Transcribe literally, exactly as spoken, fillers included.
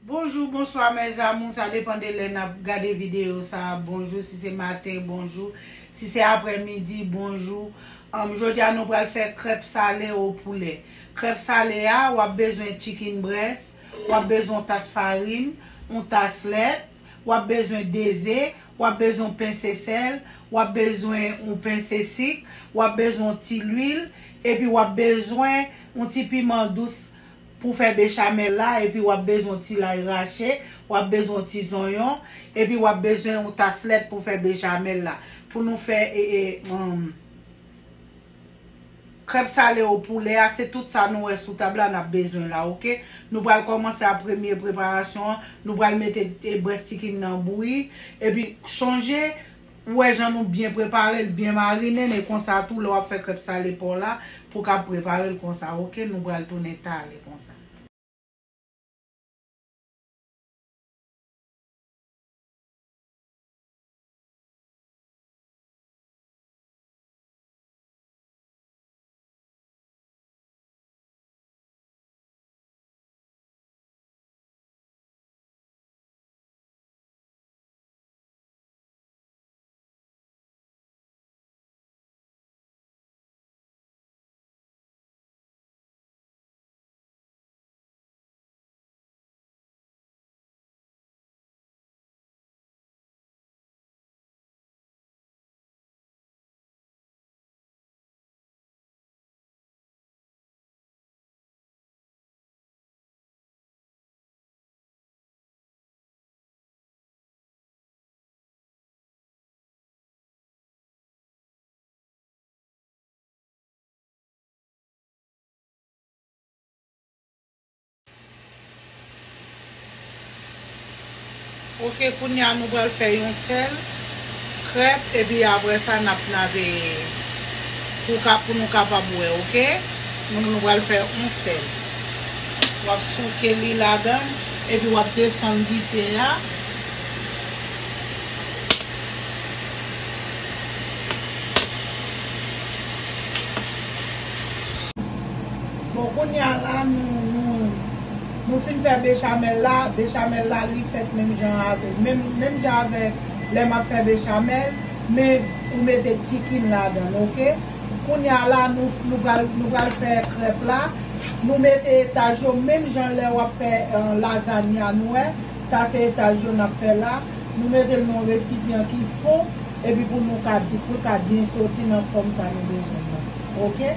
Bonjou, bonswa, mes amours, sa depann de lè n ap gade videyo sa a. Bonjou, si se maten, bonjou. Si se aprèmidi, bonjou. Anm, jodi a, nou pral fè krèp sale o poulè. Krèp sale a, w ap bezwen chicken breast, w ap bezwen yon tas farin, yon tas lèt, w ap bezwen de ze, w ap bezwen yon pense sèl, w ap bezwen yon pense sik, w ap bezwen yon ti lwil, epi w ap bezwen yon ti piman dous pou fè bechamel la, epi w ap bezwen yon ti lay rache, w ap bezwen yon ti zonyon, epi w ap bezwen yon tas lèt pou fè bechamel la. Pou nou fè, e, e, um, krèp sale o poulè a, se tout sa nou wè sou tab la n ap bezwen la, oke? Nou pral kòmanse ak premye preparasyon an. Nou pral mete, e, breast chicken nan bouyi. Epi chonje, ou wè jan nou byen prepare l, byen marine l, e konsa tou, lè w ap fè krèp sale pa w la, pou w ka prepare l konsa, oke? Nou pral tounen tale konsa. Oke, kounye a nou pral fè yon sèl krèp, epi apre sa n ap lave pou ka, pou nou kapab wè, oke? Nou, nou pral fè yon sèl. W ap souke li ladan, epi w ap desann dife a. Bon, kounye a la, nou, nou, nou fin fè bechamel la. Bechamel la, li fèt menm jan avè, menm, menm jan avè lè m ap fè bechamel, men ou mete chicken ladan l, oke? Kounye a la, nou, nou pral, nou pral fè krèp la. Nou mete etaj yo menm jan lè w ap fè, eh, lazanya, nou wè. Sa se etaj yo n ap fè la. Nou mete l nan yon resipyan ki fon, epi pou nou ka, pou l ka byen soti nan fòm sa nou bezwen nan. Oke?